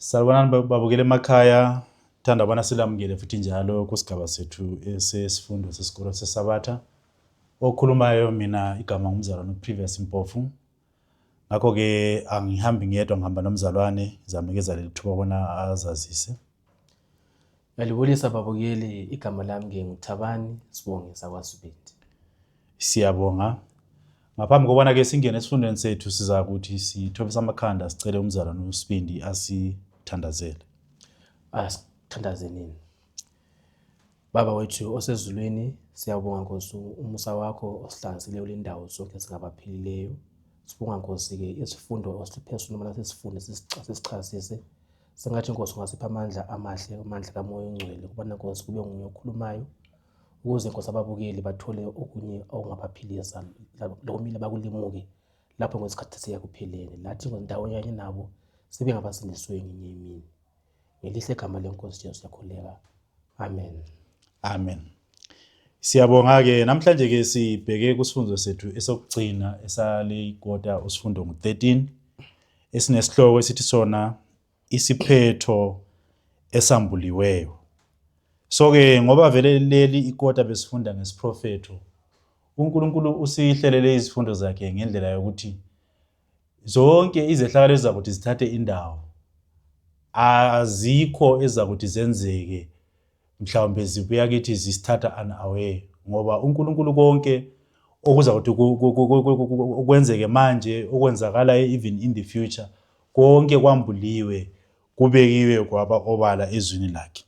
Salibonani babukele emakhaya, thanda bona silamukele futhi njalo kusigaba sethu esesifundo sesikolo seSabatha. Okhulumayo mina igama ngumzalwane uPrevious Mpofu. Ngakho ke angihambi ngedwa, ngihamba nomzalwane, zamekeza leli thuba bona azazise. Ngiyalibulisa babukeli, igama lami nginguthabani Sibonge sakwaSibindi. Siyabonga. Ngaphambi kokubana ke singene esifundweni sethu siza ukuthi sithobisa amakhanda sicele umzalwane uSibindi asithandazele. Asithandazenini. Baba wethu osezulwini, siyabonga Nkosi umusa wakho osihlanzile kule ndawo zonke singabaphilileyo. Sibonga Nkosi ke isifundo osiphe sona manje sesifunde sisichazise. Sengathi Nkosi ungasipha amandla amahle, amandla kaMoya oNgcwele kubona Nkosi kube nguye okhulumayo. Ukuze Nkosi ababukeli bathole okunye okungabaphilisa lokumile bakulimuke lapho ngesikhathi siyakuphelele. Lathi ndawonye nabo sibe ngabasindiswe ngenye imini. Ngelihle igama leNkosi Jesu siyakhuleka. Amen. Amen. Siyabonga ke namhlanje ke sibheke kusifundo sethu esokugcina esale kota usifundo ngo13 esinesihloko esithi sona isiphetho esambuliweyo. So ke ngoba vele leli ikota besifunda ngesiprofeto, uNkulunkulu usihlelele izifundo zakhe ngendlela yokuthi zonke izehlakalo ezakuthi zithathe indawo azikho ezakuthi zenzeke mhlawumbe zibuya kithi zisithatha unaware, ngoba uNkulunkulu konke okuza ukuthi okwenzeke manje okwenzakala even in the future konke kwambuliwe kubekiwe kwaba obala ezwini lakhe.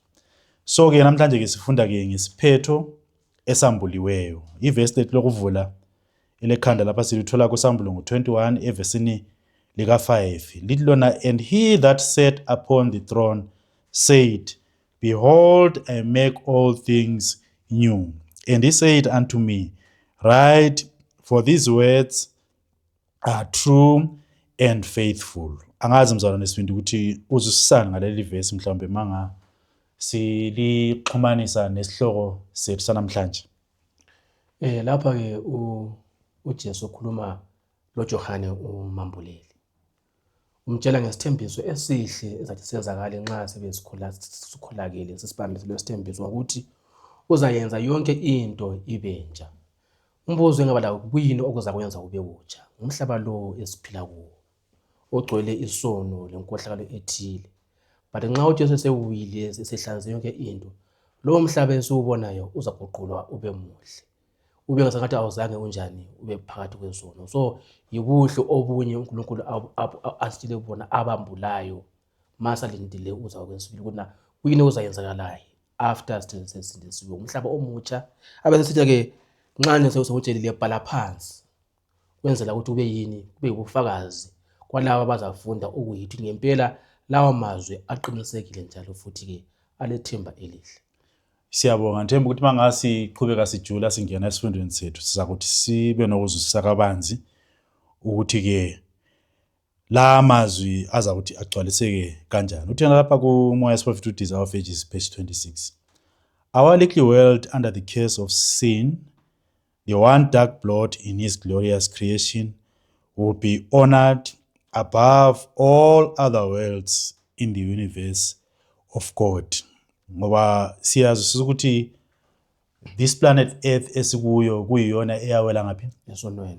So ke namhlanje ke sifunda ke ngesiphetho esambuliweyo. Iverse lethu lokuvula elekhanda lapha silithola kuSambulo ngo21 evesini lika 5 lithi lona, and he that sat upon the throne said, Behold, I make all things new. And he said unto me, Write, for these words are true and faithful. Angazi mzalwane Sibindi ukuthi uzusisana ngaleli verse mhlawumbe manga silixhumanisa nesihloko sethu sanamhlanje. Lapha ke uJesu ukhuluma loJohane umambuleli. Umtshela ngesithembiso esihle ezathi senzakale nxa sikholakele sisibambise lesithembiso ukuthi uzayenza yonke into ibentsha. Umbuzo engaba lawo kuyini okuza kwenza kube kutsha? Umhlaba lo esiphila kuwo ogcwele isono lenkohlakalo ethile. But nxa uJesu esewile sehlanze yonke into, lo mhlaba esiwubonayo uzaguqulwa ube muhle. Ube ngasengathi awuzange unjani, ube phakathi kwesono. So yibuhle obunye uNkulunkulu asitshele bona abambulayo masalindile uza kwesibili kuna kuyini uzayenzakalayo after sesindisiwe umhlaba omutsha. Abese sithi ke nxa sewutshelile bhala phansi kwenzela ukuthi ube yini, kube ubufakazi kwalabo abazafunda ukuyithi ngempela lawa mazwi aqinisekile njalo futhi ke alethemba elihle. Siyabonga Nthemba ukuthi mangasiqhubeka sijula singena esifundweni sethu sizakuthi sibe nokuzwisisa kabanzi ukuthi ke la mazwi azakuthi agcwaliseke kanjani. Uthena lapha kuMoya Prophet uDesire of Ages page 26. Our little world under the curse of sin, the one dark blot in his glorious creation, will be honored above all other worlds in the universe of God. Ngoba siyazi ukuthi this planet Earth esikuyo kuyiyona eyawela ngaphi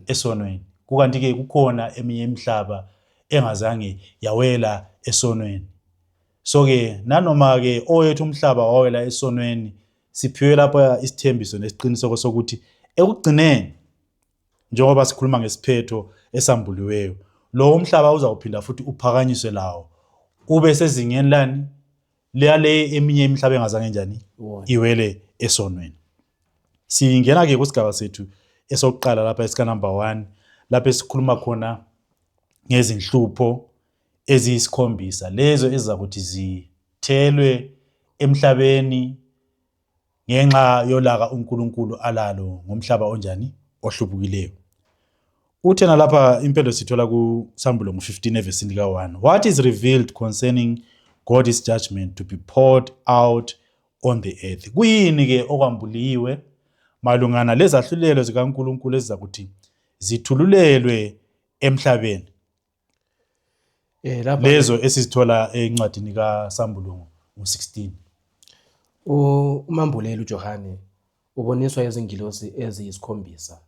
esonweni. Kukanti ke kukhona eminye imihlaba engazange yawela esonweni. So ke nanoma ke oyethu umhlaba wawela esonweni, siphiwe lapha isithembiso nesiqiniseko sokuthi ekugcineni njengoba sikhuluma ngesiphetho esambuliweyo, lo umhlaba uzawuphinda futhi uphakanyiswe lawo ube sezingeni lani le eminye imihlaba engazange njani iwele esonweni. Singena ke kusigaba sethu esokuqala lapha esika number 1 lapha esikhuluma khona ngezinhlupho eziyisikhombisa lezo ezakuthi zithelwe emhlabeni ngenxa yolaka uNkulunkulu alalo ngomhlaba onjani ohlubukileyo. Uthena lapha impelo sithola kuSambulo ngo15 evesini lika 1. What is revealed concerning God's judgment to be poured out on the earth? Kuyini ke okwambuliwe malungana lezahlulelo zikaNkulunkulu ezizakuthi zithululelwe emhlabeni? Lapha lezo esizithola encwadini kaSambulungu ngo-16. uMambuleli uJohane uboniswa izingilosi eziyisikhombisa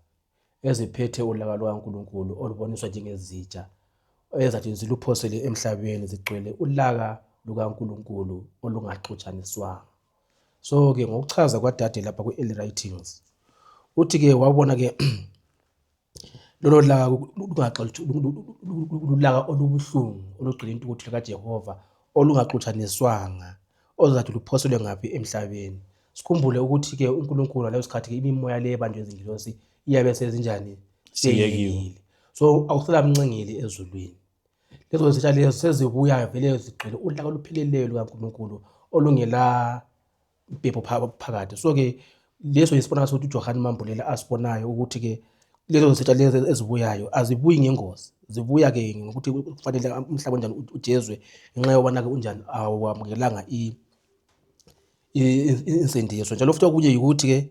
eziphethe ulaka lukaNkulunkulu oluboniswa njengezitsha ezathi ziluphosele emhlabeni zigcwele ulaka lukaNkulunkulu olungaxutshaniswanga. So-ke ngokuchaza kwadade lapha ku-early writings uthi-ke wabona-ke lolo laka lulaka olubuhlungu olugcwele intukuthelo kaJehova olungaxutshaniswanga ozathi luphoselwe ngaphi emhlabeni. Sikhumbule ukuthi-ke uNkulunkulu ngaleso sikhathi-ke imimoya le ebanjwe ezingilosi iyabe sezinjani seyekile. So awusela mncengeli ezulwini. Lezo zitsha lezo sezibuya vele zigcwele ulaka olupheleleyo lukaNkulunkulu olungela impepho phakathi. So-ke leso yisibonakaliso ukuthi uJohane Mambulela asibonayo ukuthi-ke lezo zitsha lezo ezibuyayo azibuyi ngengozi, zibuya-ke ngokuthi kufanele umhlaba onjani ujezwe ngenxa yobana-ke unjani awamukelanga insindiso. Njalo futhi okunye yikuthi-ke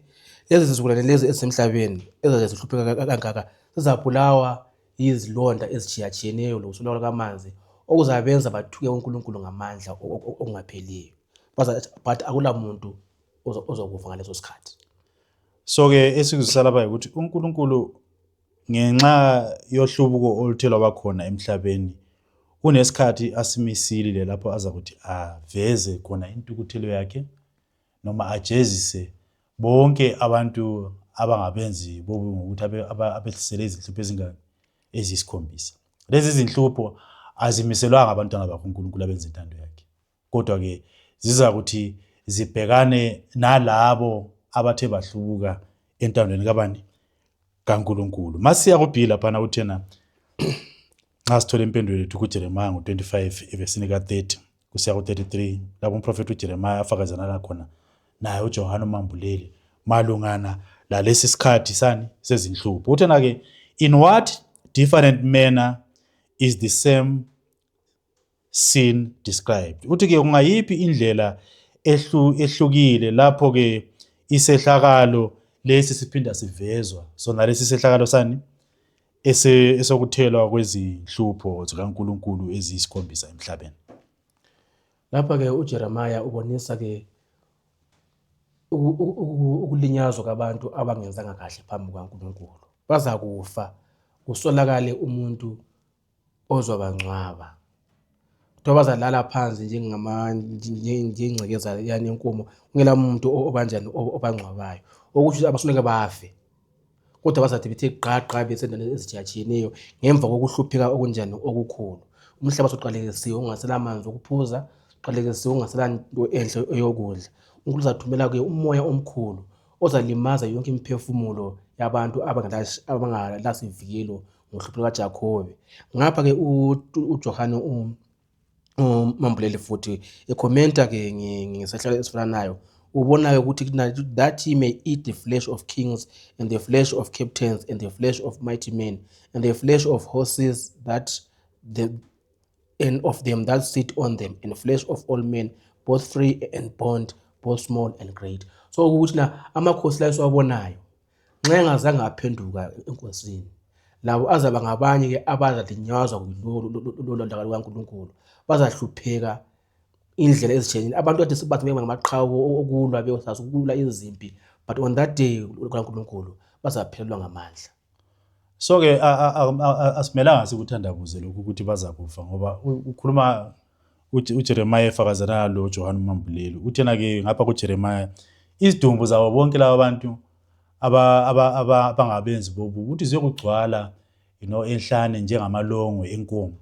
lezi zizukulwane lezi ezisemhlabeni ezaze zihlupheka kangaka zizabulawa yizilonda ezitshiyatshiyeneyo lokuswelakala kwamanzi okuzabenza bathuke uNkulunkulu ngamandla okungapheliyo. But akula muntu ozokufa ngaleso sikhathi. So-ke esikuzwisa lapha ukuthi uNkulunkulu ngenxa yohlubuko oluthelwa bakhona emhlabeni unesikhathi asimisile lapho azakuthi aveze khona intukuthelo yakhe noma ajezise bonke abantu abangabenzi bobu ngokuthi abehlisele izinhlupho ezingaki eziyisikhombisa. Lezi zinhlupho azimiselwanga abantwana bakaNkulunkulu abenza intando yakhe, kodwa-ke ziza kuthi zibhekane nalabo abathe bahlubuka entandweni kabani kaNkulunkulu. Masiya kuBhili laphana uthena nxa sithola impendulo yethu kuJeremiya ngo-25 evesini ka-30 kusiya ku-33 lapho umprofethi uJeremiya afakazana khona naye uJohane uMambuleli malungana lalesi sikhathi sani sezinhlupho. Uthena-ke, in what different manner is the same scene described? Uthi-ke kungayiphi indlela ehlukile lapho-ke isehlakalo lesi siphinda sivezwa. So nalesi sehlakalo sani esokuthelwa kwezinhlupho zikaNkulunkulu eziyisikhombisa emhlabeni. Lapha-ke uJeremiya ubonisa-ke ukulinyazwa kwabantu abangenzanga kahle phambi kukaNkulunkulu. Baza kufa kusolakale umuntu ozobangcwaba. Kuthiwa bazalala phansi njengengcekeza yani yenkomo, kungela muntu obanjani obangcwabayo. Okusho abasuke bafe. Kodwa bazathi bethe gqa besendaweni ezitshiyatshiyeneyo ngemva kokuhlupheka okunjani okukhulu. Umhlaba soqalekisiwe ungasela amanzi okuphuza, uqalekisiwe ungasela into enhle eyokudla. uNkulunkulu uzathumela-ke umoya omkhulu ozalimaza yonke imiphefumulo yabantu abangalasivikelo ngohlupho kaJakhobe. Ngapha-ke uJohane uMambuleli futhi ekhomenta-ke ngesehlakalo esifanayo ubona-ke ukuthi that he may eat the flesh of kings and the flesh of captains and the flesh of mighty men and the flesh of horses and of them that sit on them and the flesh of all men both free and bond both small and great. So ukuthi na amakhosi la esiwabonayo nxa engazange aphenduka enkosini labo azaba ngabanye-ke abazalinyazwa kulolo laka lukaNkulunkulu, bazahlupheka indlela ezitshiyeneyo. Abantu kade sibathi ngamaqhawe okulwa beyosazi ukulwa izimpi, but on that day kaNkulunkulu bazaphelelwa ngamandla. So-ke asimelanga sikuthandabuze lokhu ukuthi baza kufa ngoba ukhuluma uJeremiya efakazana lo Johane uMambuleli. Uthena-ke ngapha kuJeremiya izidumbu zabo bonke laba bantu abangabenzi bobu ukuthi ziyokugcwala enhlane njengamalongwe enkomo.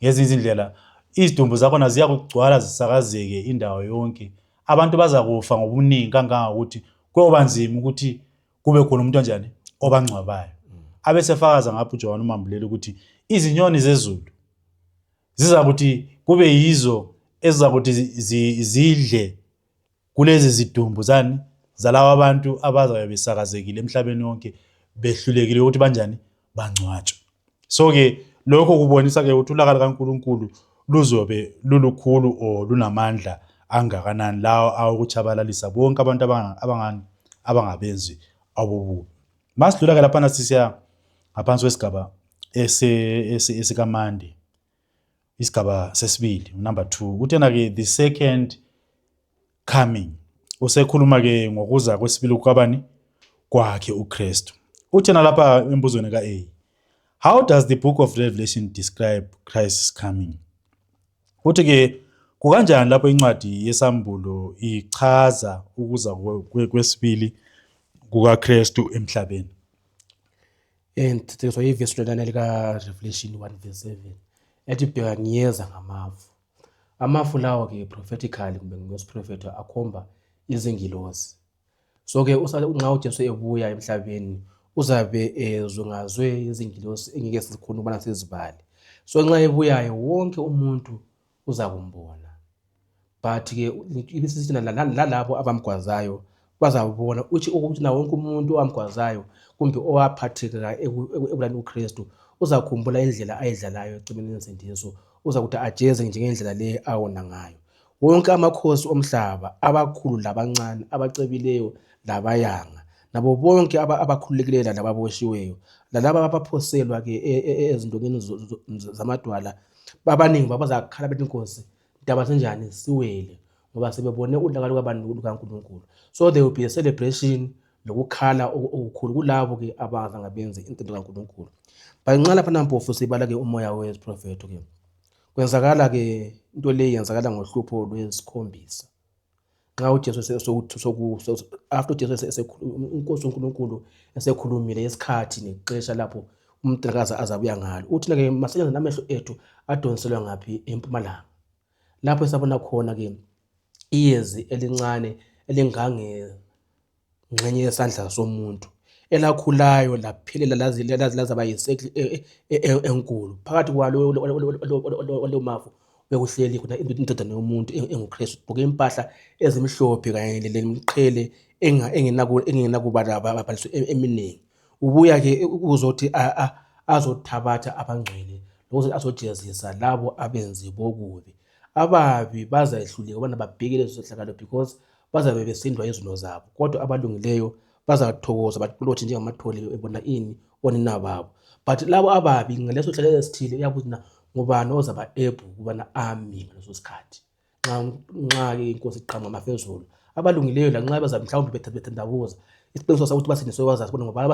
Ngezinye izindlela izidumbu zakhona ziyakugcwala zisakazeke indawo yonke. Abantu baza kufa ngobuningi kangangokuthi kuyoba nzima ukuthi kube khona umuntu onjani obangcwabayo. Abesefakaza ngapha uJohane uMambuleli ukuthi izinyoni zezulu ziza kuthi kube yizo ezizakuthi zidle kulezi zidumbu zalabo abantu abazabe besakazekile emhlabeni wonke behlulekile ukuthi banjani bangcwatshwe. So-ke lokho kubonisa-ke ukuthi ulaka likaNkulunkulu luzobe lulukhulu or lunamandla angakanani lawo awokutshabalalisa bonke abantu abangabenzi abobubi. Masidlula-ke laphana sisiya ngaphansi kwesigaba esikaMande. isigaba sesibili number 2 uthena ke the second coming usekhuluma ke ngokuza kwesibili kwabani kwakhe uKristu. Uthena lapha embuzweni kaA, how does the book of Revelation describe Christ's coming? Uthi ke kukanjani lapho incwadi yesambulo ichaza ukuza kwesibili kukaKristu emhlabeni? And so ivesi lona lika Revelation 1:7 ethi bheka ngiyeza ngamafu. Amafu lawo ke prophetically kumbe ngesiprofethi akhomba izingilosi. So ke nxa uJesu ebuya emhlabeni uzabe ezungazwe izingilosi engeke sikhona ukubana sizibale. So nxa ebuyayo wonke umuntu uzakumbona. But ke ibisithi lalabo abamgwazayo bazabona ukuthi na wonke umuntu owamgwazayo kumbe owaphatheka ekubulani uKristu uzakhumbula indlela ayidlalayo ecimeni lensindiso, uzakuthi ajeze njengendlela le awona ngayo. Wonke amakhosi omhlaba, abakhulu labancane, abacebileyo labayanga, nabo bonke abakhululekileyo lababoshiweyo, lalabo abaphoselwa ke ezindongeni zamadwala, babaningi babazakhala bethi Nkosi, ndaba senjani siwele, ngoba sebebone ulaka lukabantu lukaNkulunkulu. So there will be a celebration lokukhala okukhulu kulabo ke abazanga benze into kaNkulunkulu. Banqala lapha nampofu sibala ke umoya wesiprofethi ke. Kwenzakala ke into le yenzakala ngohlupho lwesikhombisa. Nxa uJesu after Jesu uNkosi uNkulunkulu esekhulumile isikhathi nexesha lapho umntanakazi azabuya ngalo. Uthina ke masenze namehlo ethu adonselwa ngaphi empumalanga. Lapho sabona khona ke iyezi elincane elingange ngxenye yesandla somuntu elakhulayo laphelela lazaba yisekli enkulu. Phakathi kwalo mafu bekuhleli khona indodana yomuntu enguKristu, ugqoke impahla ezimhlophe kanye lemqhele engenakubaliswa eminingi. Ubuya ke ukuzothi azothabatha abangcwele lokuthi azojezisa labo abenzi bokubi. Ababi bazayehluleka ubana babheke lezo zehlakalo because bazabe besindwa izono zabo, kodwa abalungileyo bazathokoza baqolothi njengamathole ebona ini onina babo. But labo ababi ngaleso hlelo esithile uyabuthi na ngubani ozaba able ukubana ami ngaleso sikhathi. Nxa ke inkosi iqhamuka amafezulu, abalungileyo lanxa bazabe mhlawumbe bethandabuza isiqiniseko sokuthi basindiswe bazazi bona ngoba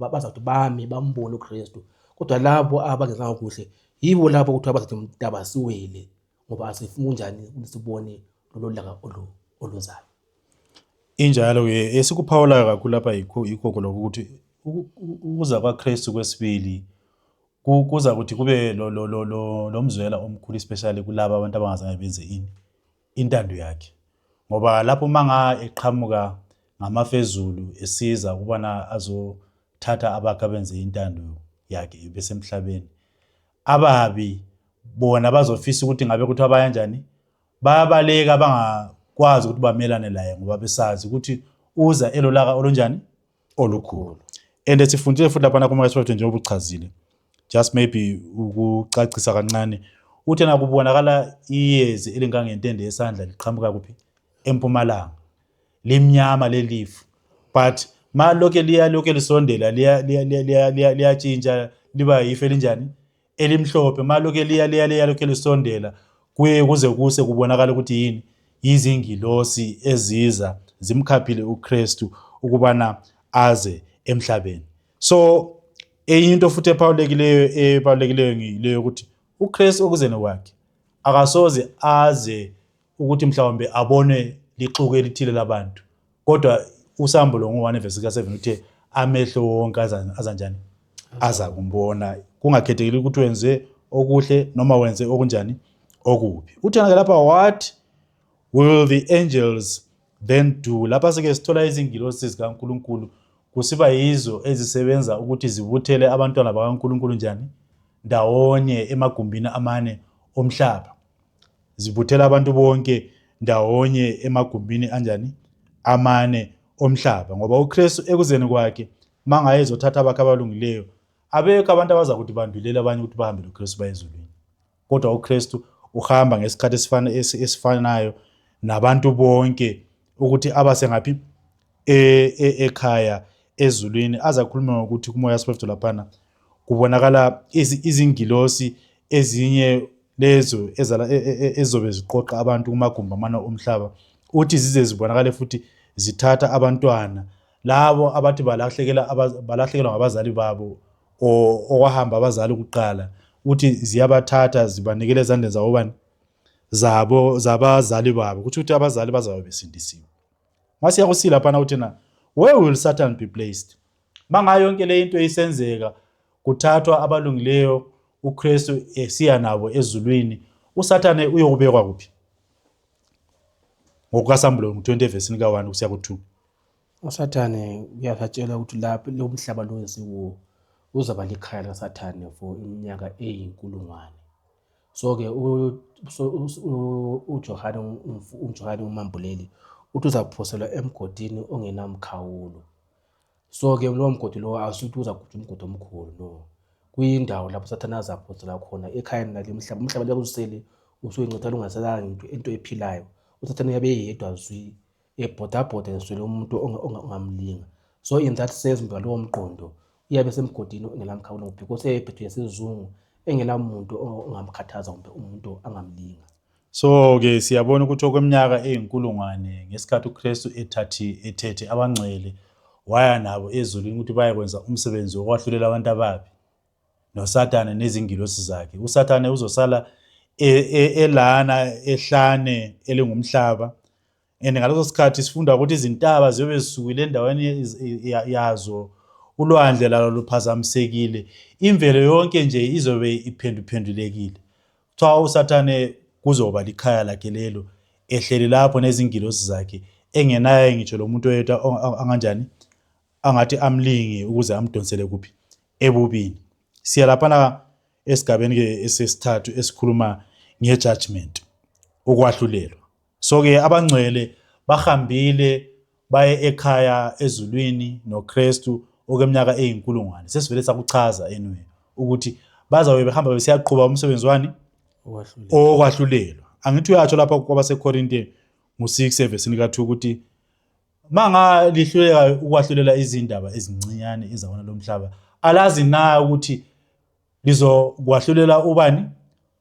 bazakuthi bami bambone uKristu. Kodwa labo abangezanga kuhle yibo labo ukuthi abazathi mdaba siwele, ngoba asifuna njani sibone lolo laka oluzayo. Injalo ke esikuphawula kakhulu lapha yikho lokuthi ukuza kwaKristu kwesibili kuza ukuthi kube lo mzwela omkhulu especially kulabo abantu abangazange benze intando yakhe. Ngoba lapho manga eqhamuka ngamafezulu esiza ukubana azothatha abakhe abenze intando yakhe besemhlabeni, ababi bona bazofisa ukuthi ngabe kuthi abaya njani, bayabaleka bangakwazi ukuthi bamelane laye ngoba besazi ukuthi uza elolaka olunjani olukhulu. And sifundile futhi lapha kumoya wesibili njengoba uchazile, just maybe ukucacisa kancane, uthena kubonakala iyezi elingangentende yesandla liqhamuka kuphi empumalanga, limnyama lelifu, but maloke lisondela liyatshintsha liba yife elinjani elimhlophe. Maloke lokhe lisondela kuze kuse kubonakala ukuthi yini izingilosi eziza zimkhaphile uKristu ukubana aze emhlabeni. So enye into futhi ephawulekileyo ngileyo ukuthi uKristu okuzeni kwakhe akasoze aze ukuthi mhlawumbe abone lixuku elithile labantu, kodwa usambulo ngo1 verse ka7 uthe amehlo wonke azanjani aza kumbona, kungakhethekile ukuthi wenze okuhle noma wenze okunjani okubi. Uthana lapha what will the angels then do? Lapha sike sithola izingilosi zikaNkulunkulu kusiba yizo ezisebenza ukuthi zibuthele abantwana bakaNkulunkulu njani ndawonye emagumbini amane omhlaba. Zibuthela abantu bonke ndawonye emagumbini anjani amane omhlaba, ngoba uKristu ekuzeni kwakhe manga ezothatha abakhe abalungileyo abekho abantu abaza ukuthi bandulela abanye ukuthi bahambe noKristu bayezulwini, kodwa uKristu uhamba ngesikhathi esifanayo nabantu bonke ukuthi abase ngaphi ekhaya ezulwini. Azakhuluma ukuthi kumoya wesibili laphana kubonakala izingilosi ezinye lezo ezobe ziqoqa abantu kumagumbi amane omhlaba uthi zize zibonakale futhi zithatha abantwana labo abathi balahlekelwa ngabazali babo okwahamba abazali kuqala uthi ziyabathatha zibanikele ezandleni zabazali babo ukuthi abazali bazabe besindisiwe. Masiya kusila phana uthi na where will Satan be placed? Manga yonke le into isenzeka kuthathwa abalungileyo uKristu esiya nabo ezulwini, uSathane uyokubekwa kuphi? ngokukaSambulo 20 verse ka 1 kusiya ku2. uSathane uyasatshela ukuthi lapho lo mhlaba lo esiwo uzaba likhaya likaSathane for iminyaka eyinkulungwane. So ke uJohane uMambuleli uthi uzaphoselwa emgodini ongenamkhawulo. So ke lowo mgodi lo asuthi uzagujwa umgodi omkhulu no. Kuyindawo lapho uSathane azaphosela khona ekhayeni lale mhlaba. Umhlaba lo usele usuyincithela ungaselanga into ephilayo. uSathane uyabe yedwa zwi ebhodabhoda eswele umuntu ongamlinga. So in that sense ngalowo mqondo uyabe semgodini ongenamkhawulo because ephethwe yesizungu engenamuntu ongamkhathaza kumbe umuntu angamlinga. So ke siyabona ukuthi okweminyaka eyinkulungwane ngesikhathi uKristu ethethe abangcwele waya nabo ezulwini ukuthi bayekwenza umsebenzi wokwahlulela abantu ababi noSathane nezingilosi zakhe. uSathane uzosala elana ehlane elingumhlaba, and ngaleso sikhathi sifunda ukuthi izintaba ziyobe zisukile endaweni yazo, ulwandle lalo luphazamisekile, imvelo yonke nje izobe iphenduphendulekile. Kuthiwa uSathane kuzoba likhaya lakhe lelo ehleli lapho nezingilosi zakhe engenaye ngitsho lo muntu oyedwa anganjani angathi amlingi ukuze amdonsele kuphi ebubini. Siya laphana esigabeni ke esesithathu esikhuluma ngejudgment, ukwahlulelwa. So ke abangcwele bahambile baye ekhaya ezulwini noKristu okweminyaka eyinkulungwane. Sesivele sakuchaza anyway ukuthi bazabe behamba besiyaqhuba umsebenzi wani okwahlulelwa. Angithi uyatsho lapha kwabaseKorinte ngo6 verse ka2 ukuthi manga lihluleka ukwahlulela izindaba ezincinyane ezabona lomhlaba, alazi na ukuthi lizokwahlulela ubani?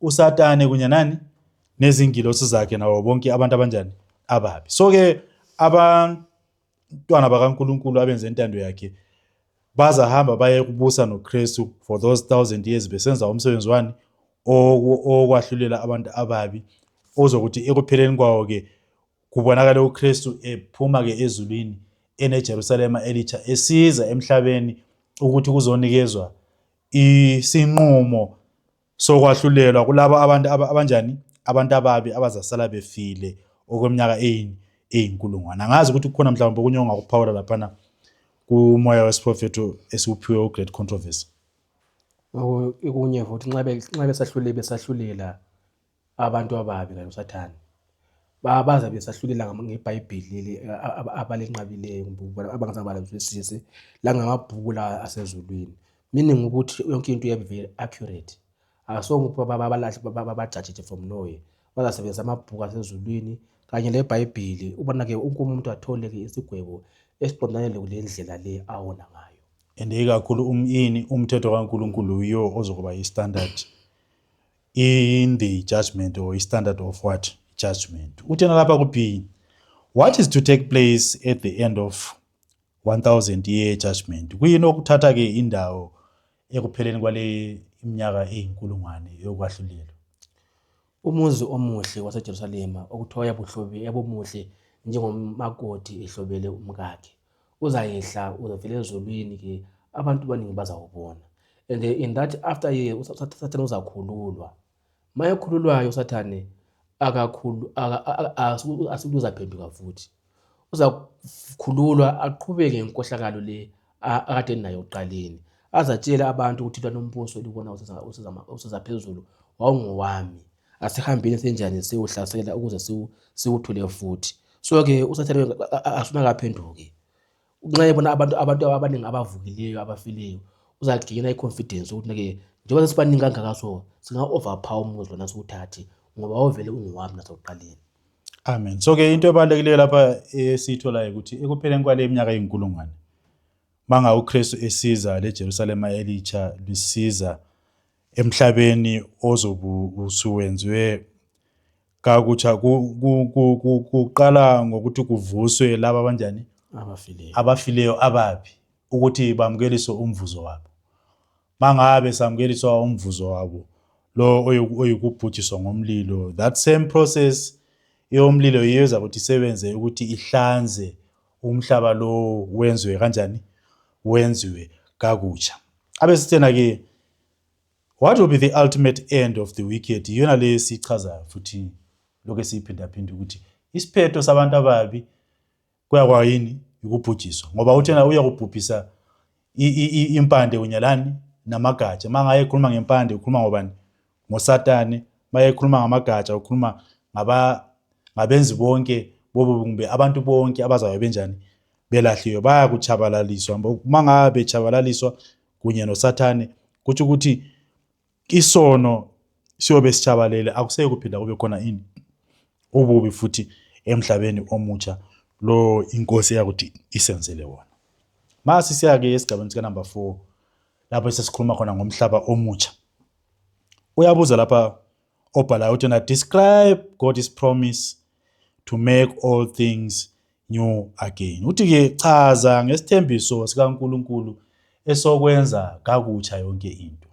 uSathane kunye nani nezingilosi zakhe nawo bonke abantu abanjani ababi. So ke abantwana bakaNkulunkulu abenze intando yakhe bazahamba baye kubusa noKristu for those 1000 years besenza umsebenzi wani okwahlulela abantu ababi, ozokuthi ekupheleni kwawo ke kubonakala uKristu ephuma ke ezulwini eneJerusalema elitsha esiza emhlabeni ukuthi kuzonikezwa isinqumo sokwahlulelwa kulabo abantu abanjani abantu ababi abazasala befile okweminyaka eyinkulungwane. Angazi ukuthi kukhona mhlawumbe okunye ongakuphawula laphana kumoya wesiprofeto esiuphiwe uGreat Controversy. Ikunye futhi nxa besahlulela abantu ababi kanye uSathane baza besahlulela ngeBhayibheli leli abalenqabileyo abangazange bazwisise la ngamabhuku la asezulwini, meaning ukuthi yonke into iyabe very accurate. Asongo babajaje from nowhere, bazasebenzisa amabhuku asezulwini kanye leBhayibheli ubona ke umuntu athole ke isigwebo esiqondane le ndlela le awona ngayo. And ikakhulu umthetho kaNkulunkulu yiyo ozokuba yi-standard in the judgment, or i-standard of what? Judgment. Uthena lapha ku-B, what is to take place at the end of 1000 year judgment? Kuyini okuthatha ke indawo ekupheleni kwale iminyaka eyinkulungwane yokwahlulela? Umuzi omuhle waseJerusalema okuthiwa yabomuhle njengomakoti ehlobele umkakhe uzayehla uzavela ezulwini ke abantu baningi bazawubona. And in that after year uSathane uzakhululwa. Mayekhululwayo uSathane asikuthi uzaphenduka futhi, uzakhululwa aqhubeke ngenkohlakalo le akade nayo uqaleni, azatshela abantu ukuthi lwanombuso libona usiza phezulu wawungowami, asihambeni senjani siyohlasela ukuze siwuthule futhi. So ke uSathane asunakaphenduke nxa ebona abantu abaningi abavukileyo abafileyo, uzagcina iconfidence ukuthi ke njengoba sesibaningi kangaka so singa-overpower umuzi lona siwuthathe ngoba wawuvele ungowami nasekuqaleni. Amen. So ke into ebalulekileyo lapha esiyitholayo ukuthi ekupheleni kwale iminyaka eyinkulungwane manga uKristu esiza leJerusalema elitsha lisiza emhlabeni ozobu usuwenziwe kakutsha kuqala ngokuthi kuvuswe laba abanjani abafileyo ababi ukuthi bamukeliswe umvuzo wabo. Mangabe samukeliswa umvuzo wabo lo oyikubhujiswa ngomlilo, that same process yomlilo iyeza ukuthi isebenze ukuthi ihlanze umhlaba lo wenziwe kanjani, wenziwe kakutsha. Abesithena ke, what will be the ultimate end of the wicked? Yona le sichaza futhi lokho esiphinda ukuthi isiphetho sabantu ababi kuyakwa yini ukubhujiswa, ngoba uthena uyakubhubhisa impande unyalani namagatsha. Mangaye ekhuluma ngempande ukhuluma ngobani? NgoSatane. Maye ekhuluma ngamagatsha ukhuluma ngabenzi bonke bobo kumbe abantu bonke abazabe benjani, belahliwe, bayakuchabalaliswa. Mangabe bechabalaliswa kunye noSatane, kuthi ukuthi isono siyobe sichabalele, akuseke kuphinda kube khona ini ububi futhi emhlabeni omutsha lo inkosi yakuthi isenzele wona. Mase siya ke esigabeni sika number 4 lapho sesikhuluma khona ngomhlaba omutsha. Uyabuza lapha obhala uthi na describe God's promise to make all things new again. Uthi ke chaza ngesithembiso sikaNkulunkulu esokwenza kakutsha yonke into.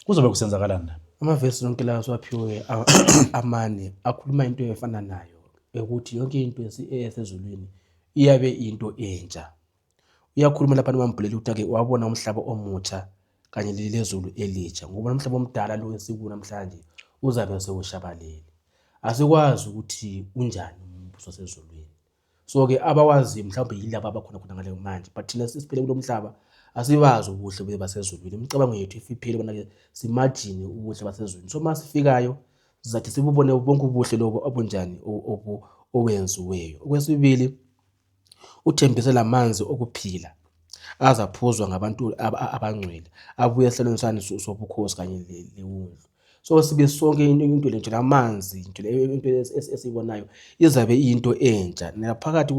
Kuzobe kusenzakalani na? Amavesi lonke la siwaphiwe amane akhuluma into efana nayo ukuthi yonke into esezulwini iyabe into entsha. Uyakhuluma lapha nomambuleli ukuthi ake wabona umhlaba omutsha kanye lelezulu elitsha, ngoba umhlaba omdala lo esiku namhlanje uzabe sewushabalele. Asikwazi ukuthi unjani umbuso sezulwini. So ke abawazi mhlawumbe yilabo abakhona khona ngale manje, but thina sisiphile kulo mhlaba asibazi ubuhle basezulwini. Imicabango yethu ifiphile bona ke simagine ubuhle basezulwini. So masifikayo sizathi sibubone bonke ubuhle lobo obunjani owenziweyo. Okwesibili, uthembise lamanzi okuphila azaphuzwa ngabantu abangcwele, abuye ehlelweni sobukhosi kanye lewundlu. So sibe sonke into le nje amanzi, into esibonayo izabe into entsha. Naphakathi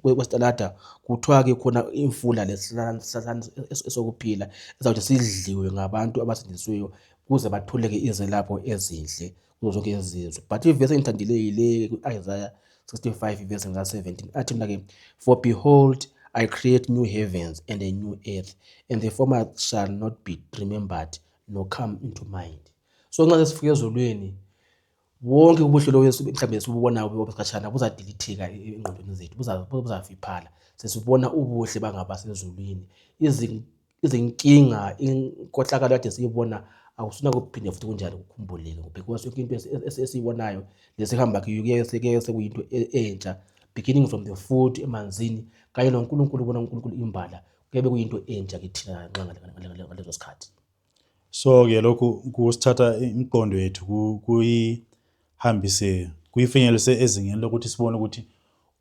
kwesitalada kuthiwa ke khona imfula lesihlahla esokuphila ezawuthi sidliwe ngabantu abasindisiweyo kuze batholeke izelapho ezinhle kuzo zonke izizwe. But ivesi engithandile yile Isaiah 65 verse 17 athi mina ke, for behold I create new heavens and a new earth, and the former shall not be remembered nor come into mind. So nxa sesifike ezulwini wonke ubuhle lo mhlawumbe sibubonayo bobesikhatshana buzadilitheka engqondweni zethu, buzafiphala. Sesibona ubuhle bangabasezulwini, izinkinga, inkohlakalo kade siyibona akusina kuphinde futhi kunjani kukhumbuleke, because yonke into esiyibonayo lesihamba kiyo kuye sekuyinto entsha, beginning from the food, emanzini kanye noNkulunkulu. Ubona uNkulunkulu imbala kube kuyinto entsha kithina ngalezo sikhathi. So ke lokhu kusithatha imiqondo yethu kuyihambise kuyifinyelise ezingeni lokuthi sibone ukuthi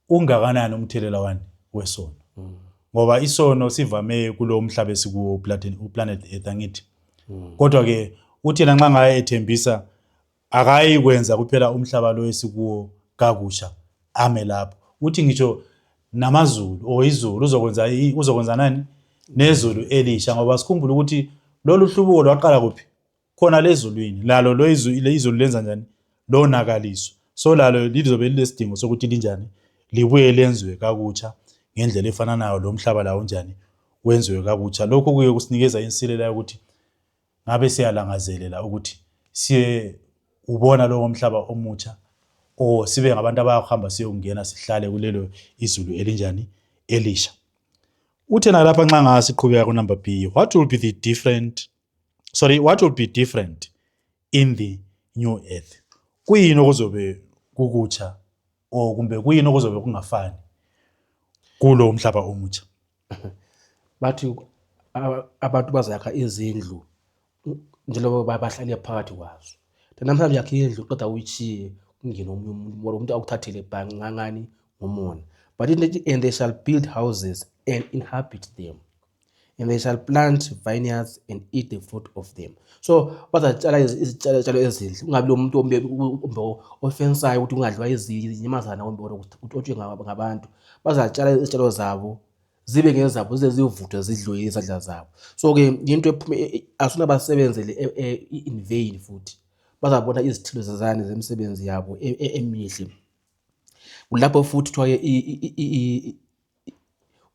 ungakanani umthelela wani wesono, ngoba isono sivame kulo mhlaba esikuwo uplanet Earth angithi. Kodwa ke uthi nxa ngaye ethembisa akayi kwenza kuphela umhlaba lo esikuwo kakusha ame lapho, uthi ngitsho namazulu izulu uzokwenza nani nezulu elisha, ngoba sikhumbule ukuthi lolu hlubuko lwaqala kuphi? Khona lezulwini. Lalo lo izulu lenza njani? Lonakaliso. So lalo lizobe lilesidingo sokuthi linjani libuye lenziwe kakutsha ngendlela efananayo lo mhlaba lawo njani wenziwe kakutsha. Lokho kuye kusinikeza insilela ukuthi ngabe siyalangazelela ukuthi siye ubona lo mhlaba omutsha, o sibe ngabantu abayohamba siyongena sihlale kulelo izulu elinjani elisha. Uthena lapha nxa ngasiqhubeka ku number B, what will be different in the new earth? Kuyini okuzobe kukutsha o kumbe kuyini okuzobe kungafani kulo umhlaba omutsha? Bathi abantu bazakha izindlu njengoba bahlale phakathi kwazo. Namhlanje yakhe indlu qeda uyichiye kungena umuntu akuthathele bhangi ngangani ngomona. But and they shall build houses and inhabit them, and they shall plant vineyards and eat the fruit of them. So bazatshala izitshalo ezinhle, ungabi lo muntu ofensayo ukuthi ungadliwa izinyamazana kumbe ukuthi otshwe ngabantu. Bazatshala izitshalo zabo zibe ngezabo zize zivuthwe zidliwe izandla zabo. So-ke into asuna basebenzele in vain futhi bazabona izithelo zezane zemisebenzi yabo emihle. Kulapho futhi kuthiwa-ke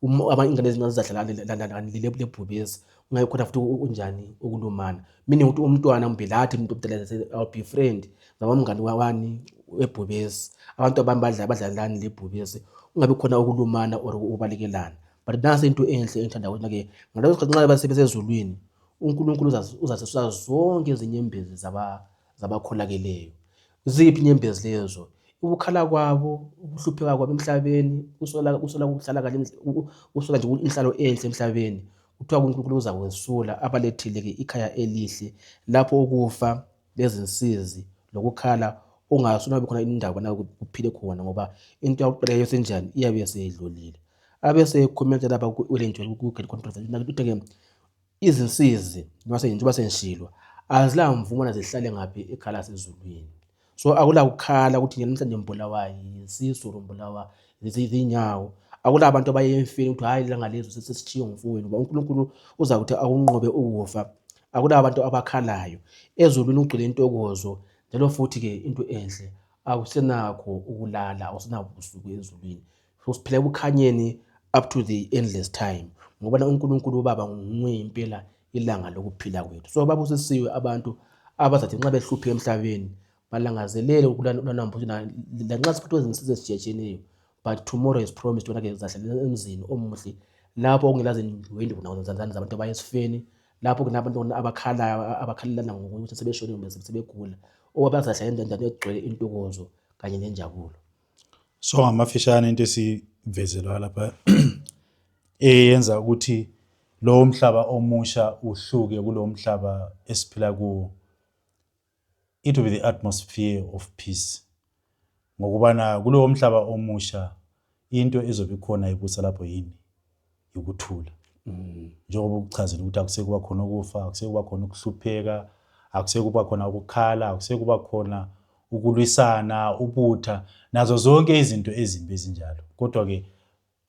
ingane ezincane zidlala lebhubesi kungabi khona futhi unjani ukulumana, meaning ukuthi umntwana mbilathi umuntu omdala I'll be friend noma umngane wani webhubesi, abantu badlalani lebhubesi, ungabi khona ukulumana or ukubalekelana. But nasi into enhle engithanda ukuthi-ke ngaleso sikhathi nxa basebezulwini uNkulunkulu uzazisusa zonke izinyembezi zabakholakeleyo. Ziphi inyembezi lezo? Ukukhala kwabo, ukuhlupheka kwabo emhlabeni, usola ukuhlala usola nje inhlalo enhle emhlabeni. Kuthiwa uNkulunkulu uzakwesula abalethile-ke ikhaya elihle lapho ukufa lezinsizi lokukhala ongasona khona indawo na kuphile khona, ngoba into yakuqala yesenjani iyabe seyidlulile. Abese comment lapha ku-Elenjwe ku-Get Conference ukuthi-ke izinsizi njengoba sengishilo azila mvumo zihlale ngaphi ekhaya lasezulwini. So akula kukhala ukuthi namhlanje ngibulawa yisisu, ngibulawa izinyawo. Akula abantu abaye emfeni ukuthi hayi ilanga lezo sesishiye ngumfowenu, ngoba uNkulunkulu uza kuthi akunqobe ukufa. Akula abantu abakhalayo ezulwini, ugcwele intokozo njalo futhi-ke into enhle akusenakho ukulala, awusenakho ubusuku ezulwini. So siphila ebukhanyeni up to the endless time ngoba uNkulunkulu uBaba nguye impela ilanga lokuphila kwethu. So babusisiwe abantu abazathi nxa behlupheka emhlabeni balangazelele ukulanamba lanxa siphethwe izinsiza ezitshiyatshiyeneyo, but tomorrow is promised wona-ke zahlala emzini omuhle lapho okungela zindwendwe nazanzane zabantu abayesifeni, lapho kunabantu abakhalayo abakhalelana ngokuthi sebeshone kumbe sebegula, bazahlala endaweni egcwele intokozo kanye nenjabulo. So ngamafishane into esivezelwa lapha eyenza ukuthi lo mhlaba omusha uhluke kulo mhlaba esiphila kuwo, it will be the atmosphere of peace. Ngokubana kulo mhlaba omusha into ezobe ikhona ibusa lapho yini? Ukuthula. Njengoba ukuchazela ukuthi akusekuba khona ukufa, akusekuba khona ukuhlupheka, akusekuba khona ukukhala, akusekuba khona ukulwisana, ubutha, nazo zonke izinto ezimbi ezinjalo. Kodwa-ke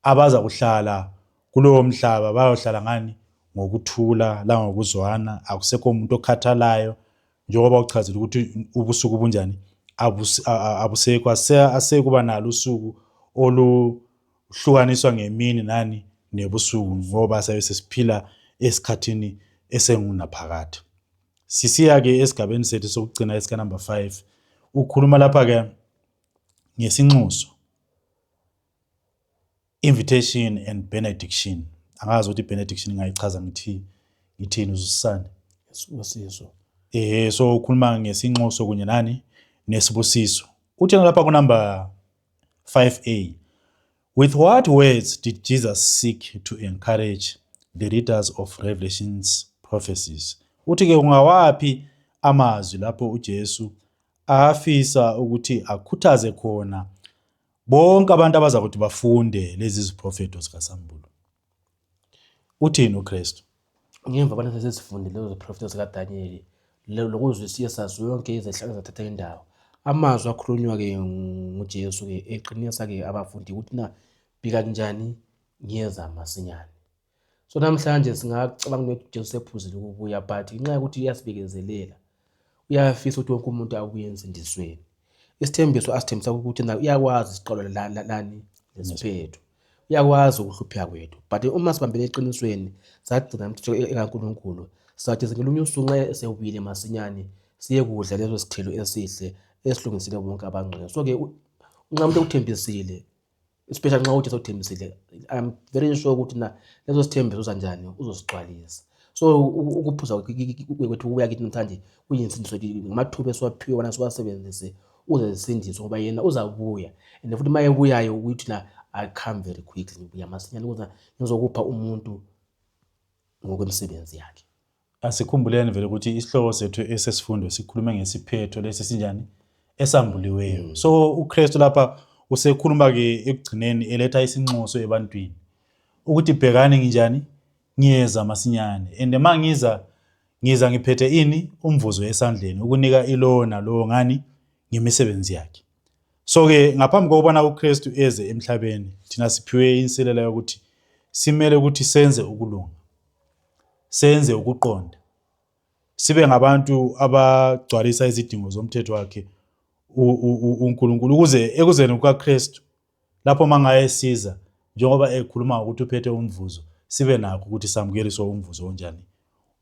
abaza kuhlala kulowo mhlaba bayohlala ngani? Ngokuthula la ngokuzwana, akusekho umuntu okhathalayo. Njengoba uchazile ukuthi ubusuku bunjani, abusekho, asekuba nalo usuku oluhlukaniswa ngemini nani nebusuku, ngoba sabe sesiphila esikhathini esengunaphakade. Sisiya-ke esigabeni sethu sokugcina esika number 5, ukhuluma lapha-ke ngesinxuso, invitation and benediction. Angazi ukuthi benediction ngayichaza ngithini uzusisane. Usizo. So ukhuluma ngesinxuso kunye nani nesibusiso. Uthi lapha ku number 5A, with what words did Jesus seek to encourage the readers of Revelation's prophecies? Uthi-ke ungawaphi amazwi lapho uJesu afisa ukuthi akhuthaze khona bonke abantu abaza kuthi bafunde lezi ziprofeto zikaSambulo? Uthini uKristu? Ngemva abantu sesifundile lezo ziprofeto zikaDaniel lokuzwisisa zonke izehlakalo zathatha indawo, amazwi akhulunywa-ke nguJesu-ke eqinisa-ke abafundi ukuthi bika njani ngiyeza masinyane. So namhlanje singacabanga ukuthi uJesu sephuzile ukubuya, but ngenxa yokuthi uyasibekezelela, uyafisa ukuthi wonke umuntu abuye ensindisweni. Isithembiso asithembisa ukuthi uyakwazi isiqalo lani lesiphetho, uyakwazi ukuhlupheka kwethu. But uma sibambele eqinisweni sagcina imithetho ekaNkulunkulu, sathi ngelinye usuku nxa sewubile masinyane siye kudla lezo sithelo esihle esilungisile bonke abangcwele. So-ke nxa umuntu ekuthembisile, especially nxa uJesu ekuthembisile, I'm very sure ukuthi lezo sithembiso uzanjani uzosigcwalisa. So ukuphuza kwethu ukubuya kithi namhlanje kuyinsindiso, ngamathuba esiwaphiwe wona siwasebenzise uze zisindiswe, ngoba yena uzabuya. And futhi uma ebuyayo ukuthi I come very quickly, ngibuya masinyane ukuze ngizokupha umuntu ngokwemisebenzi yakhe. Asikhumbuleni vele ukuthi isihloko sethu esesifundo sikhulume ngesiphetho lesi sinjani esambuliweyo. So uKristu lapha usekhuluma-ke ekugcineni eletha isinxuso ebantwini ukuthi bhekani nginjani, ngiyeza masinyane. And uma ngiza ngiphethe ini? Umvuzo esandleni ukunika ilowo nalowo ngani ngemisebenzi yakhe. So-ke ngaphambi kokubana uKristu eze emhlabeni, thina siphiwe insilela yokuthi simele ukuthi senze ukulunga, senze ukuqonda, sibe ngabantu abagcwalisa izidingo zomthetho wakhe uNkulunkulu ukuze ekuzeni kukaKristu lapho mangayesiza njengoba ekhuluma ukuthi uphethe umvuzo, sibe nakho ukuthi samukeliswe umvuzo onjani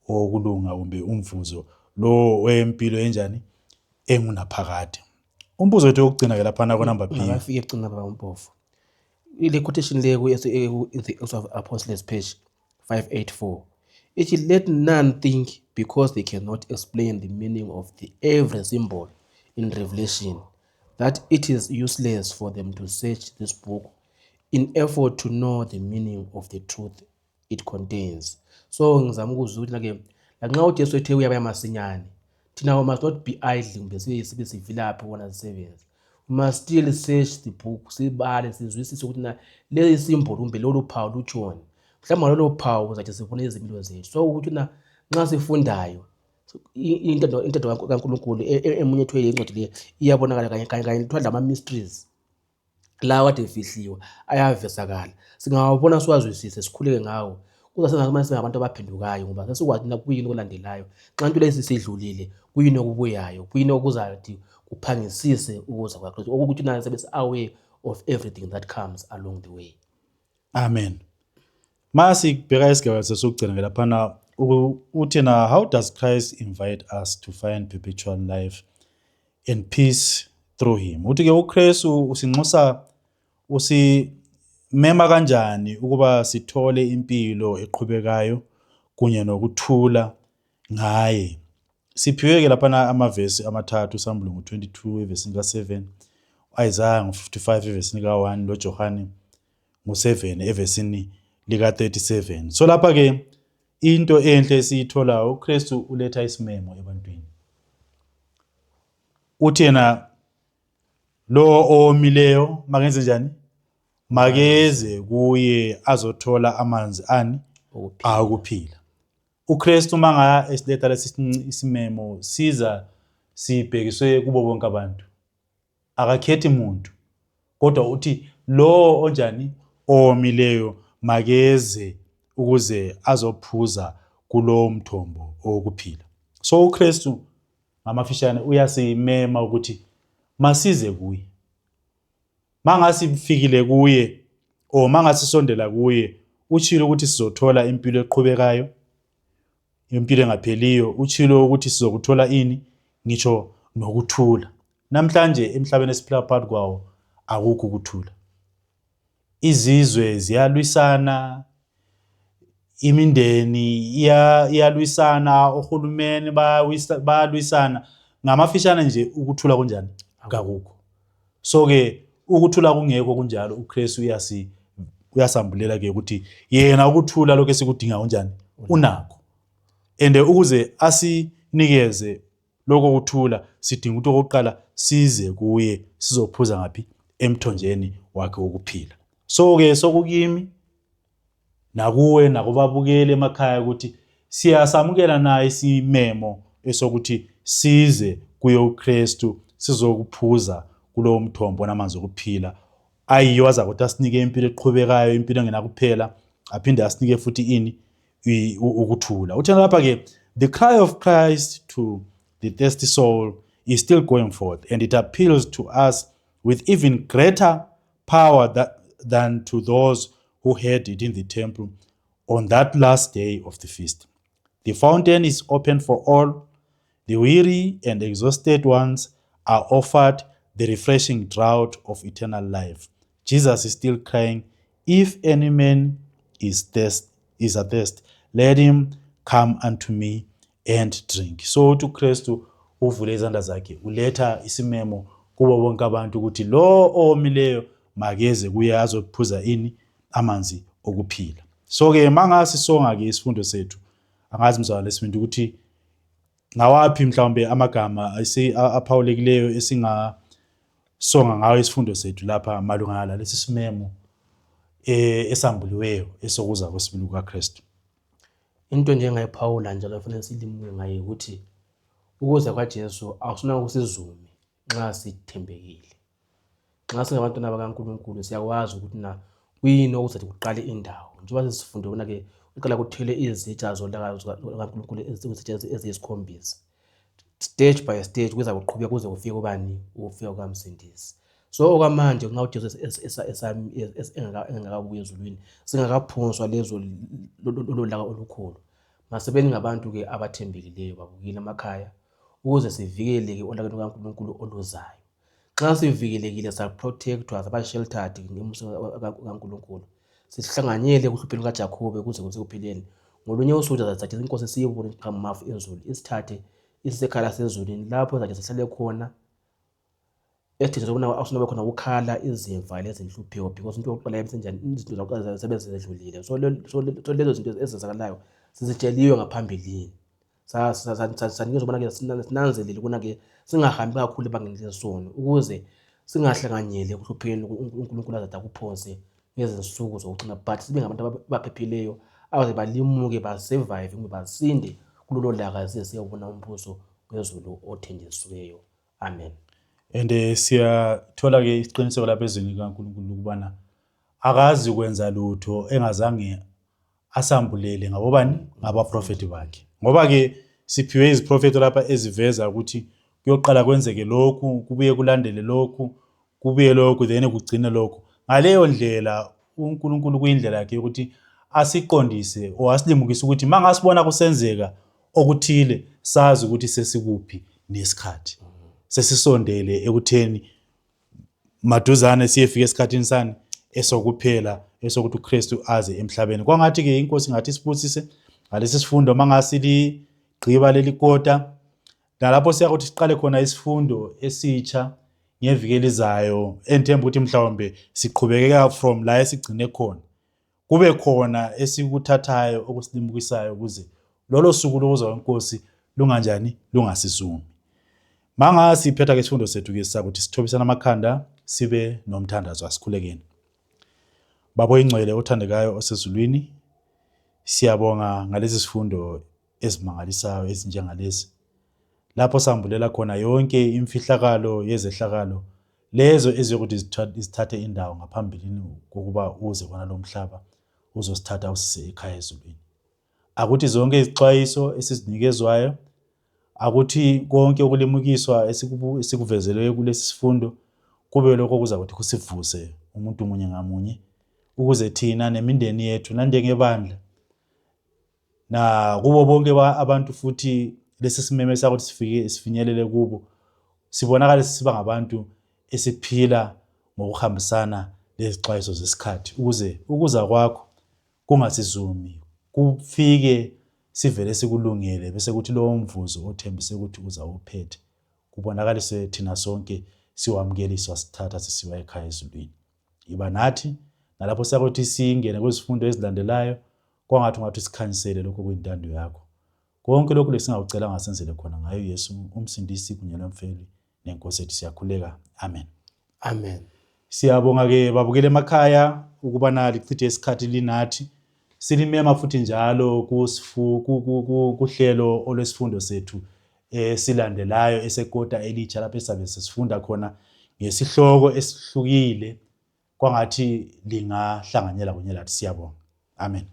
okulunga kumbe umvuzo lo wempilo enjani engunaphakade. Umbuzo wethu wokugcina ke lapha number B. Ngafike ecina baba uMpofu. Ile quotation le ku the Acts of Apostles page 584. Ithi, let none think because they cannot explain the meaning of every symbol in Revelation that it is useless for them to search this book in effort to know the meaning of the truth it contains. So ngizama ukuzwa ukuthi ke lanxa uJesu ethe uyaba masinyane, thina we must not be idle kumbe sibe sivilaphi wona sisebenza. We must still search the book, sibale sizwisise ukuthi na le symbol kumbe lolu phawu lutshoni. Mhlawumbe lolu phawu uzathi sifuna izimpilo zethu. So ukuthi na nxa sifundayo into kaNkulunkulu emunye ethu incwadi le iyabonakala kanye lithwa ama mysteries lawa kade efihliwe ayavesekala. Singawabona siwazwisise sikhuleke ngawo. Kuzasenza mase abantu abaphendukayo ngoba sesikwazi na kuyini okulandelayo. Xa into lesi sidlulile kuyini okubuyayo, kuyini okuzathi kuphangisise ukuza kwaKristu. Ukuthi na sibe aware of everything that comes along the way. Amen. Masi bheka isigaba sesokugcina ke lapha uthi na, how does Christ invite us to find perpetual life and peace through him? Uthi ke uKristu usinxusa usimema kanjani ukuba sithole impilo eqhubekayo kunye nokuthula ngaye. Siphiwe ke lapha amavesi amathathu, uSambulo 22 evesini ka7, Isaiah 55 evesini ka1, loJohane 7 evesini lika37. So lapha ke into enhle esiyithola uKristu uletha isimemo ebantwini. Uthi yena lo omileyo makenze njani? Makeze kuye azothola amanzi ani akuphila. uKristu mangaya esiletha isimemo siza sibhekiswe kubo bonke abantu. Akakhethi umuntu. Kodwa uthi lo onjani omileyo makeze ukuze azophuza kulo mthombo okuphila. So uKristu ngamafishane uyasimema ukuthi masize kuye. Mangasifikile kuye o mangasisondela kuye, utshilo ukuthi sizothola impilo eqhubekayo, impilo engapheliyo, utshilo ukuthi sizokuthola ini ngisho nokuthula. Namhlanje emhlabeni esiphila phakathi kwawo akukho ukuthula. Izizwe ziyalwisana, imindeni iyalwisana, ohulumeni bayalwisana. Ngamafishane nje ukuthula kunjani? Akukho. So ke ukuthula kungekho kunjalo uKristu uyasambulela ke ukuthi yena ukuthula lokho esikudinga unjani unakho. Ende ukuze asinikeze lokho kuthula sidinga ukuthi okokuqala size kuye sizophuza ngapi? Emthonjeni wakhe wokuphila. So ke sokukimi nakuwe nakubabukele emakhaya ukuthi siyasamukela na isimemo esokuthi size kuye uKristu sizokuphuza kulo mthombo namanzi okuphila. Ayiyo azakuthi asinike impilo eqhubekayo, impilo engenakuphela, aphinde asinike futhi ini ukuthula. Uthena lapha ke, the cry of Christ to the thirsty soul is still going forth, and it appeals to us with even greater power than to those who heard it in the temple on that last day of the feast. The fountain is open for all. The weary and exhausted ones are offered the refreshing draught of eternal life. Jesus is still crying, if any man is athirst, let him come unto me and drink. So to Kristu uvule izandla zakhe, uletha isimemo kubo bonke abantu ukuthi lo omileyo makeze kuye azophuza ini amanzi okuphila. So ke mangasisonga ke isifundo sethu, angazi mzala lesibindi ukuthi ngawaphi mhlawumbe amagama aphawulekileyo esingasonga ngawo isifundo sethu lapha malungana lesi simemo esambuliweyo esokuza kwesibili kukaKristu. Into njengayiphawula njalo kufanele silimuke ngaye ukuthi ukuza kwaJesu akusona ukusizume nxa sithembekile. Nxa singabantwana bakaNkulunkulu siyakwazi ukuthi na kuyini okuzathi kuqale indawo. Njengoba sesifunde ubona-ke kuqala kuthele izitsha zolaka zikaNkulunkulu eziyisikhombisa. Stage by stage kuza kuqhubeka kuze kufike ubani? Ufika kukaMsindisi. So okwamanje nxa uJesu engakabuyi ezulwini, singakaphonswa lolo laka olukhulu, masebe ningabantu-ke abathembekileyo babukile emakhaya ukuze sivikeleke olakeni lukaNkulunkulu oluzayo. Xa sivikelekile saprotectwa saba-sheltered ngemusa kaNkulunkulu, sihlanganyele ekuhlupheni lukaJakhobe kuze kusekupheleni. Ngolunye usuku zathi inkosi siyibone iqhamumafu ezulu, isithathe isesekhala sezulwini lapho zathi sihlale khona esithethwe ukubona akusinobe khona ukukhala, izimva lezinhlupheko, because into yokuqala yabisenjani, izinto zakuqala zisebenze zedlulile. So lezo zinto ezenzakalayo sizitsheliwe ngaphambilini. Sanikezwa ubona-ke sinanzelele ukubona-ke singahambi kakhulu ebangeni lesono ukuze singahlanganyeli ekuhlupheni uNkulunkulu azathi akuphonse ngezinsuku zokucina, but sibe ngabantu abaphephileyo abaze balimuke basurvive kumbe basinde kulolo laka size siyobona umbuso wezulu othenjisiweyo. Amen. And siyathola-ke isiqiniseko lapha ezweni likaNkulunkulu ukubana akazi kwenza lutho engazange asambulele ngabobani? Ngabaprofethi bakhe. Ngoba-ke siphiwe iziprofethi lapha eziveza ukuthi kuyoqala kwenzeke lokhu, kubuye kulandele lokhu, kubuye lokhu, then kugcine lokhu. Ngaleyo ndlela uNkulunkulu kuyindlela yakhe ukuthi asiqondise or asilimukise ukuthi mangasibona kusenzeka okuthile sazi ukuthi sesikuphi nesikhathi. Sesisondele ekutheni maduzane siyefika esikhathini sani esokuphela esokuthi uKristu aze emhlabeni. Kwangathi-ke inkosi ngathi sibusise ngalesi sifundo mangasiliqhiba leli kota, nalapho siyakuthi siqale khona isifundo esitsha ngeviki elizayo, enithemba ukuthi mhlawumbe siqhubekeka from la esigcine khona, kube khona esikuthathayo okusilimukisayo ukuze lolo suku lokuza kwenkosi lunganjani? Lungasizumi. Mangasiphetha-ke isifundo sethu-ke sisakuthi sithobisana amakhanda sibe nomthandazo, asikhulekeni. Baba oyingcwele othandekayo osezulwini, siyabonga ngalezi sifundo ezimangalisayo ezinjengalezi, lapho sambulela khona yonke imfihlakalo yezehlakalo lezo eziyokuthi zithathe indawo ngaphambilini kokuba uze kona lo mhlaba uzosithatha usise ekhaya ezulwini. Akuthi zonke izixwayiso esizinikezwayo, akuthi konke ukulimukiswa esikuvezeleyo kulesi sifundo kube lokho okuza kuthi kusivuse umuntu munye ngamunye, ukuze thina nemindeni yethu nanjengebandla na kubo bonke abantu futhi lesi simeme sakuthi sifinyelele kubo, sibonakala siba ngabantu esiphila ngokuhambisana lezixwayiso zesikhathi, ukuze ukuza kwakho kungasizumi, kufike sivele sikulungele bese kuthi lowo mvuzo othembise ukuthi uza uphethe kubonakalise thina sonke siwamkeliswa sithatha sisiwa ekhaya ezulwini. Iba nathi nalapho siyakuthi singene kwezifundo ezilandelayo kwangathi ungathi sikhanyisele lokho kuyintando yakho. Konke lokhu lesingawucela ngasenzele khona ngayo Yesu umsindisi kunye nomfeli nenkosi ethu siyakhuleka. Amen. Amen. Siyabonga-ke babukele emakhaya ukuba nalichithe isikhathi linathi. Silimema futhi njalo kuhlelo olwesifundo sethu silandelayo esekota elitsha lapho esabe sesifunda khona ngesihloko esihlukile kwangathi lingahlanganyela kunye lathi. Siyabonga. Amen.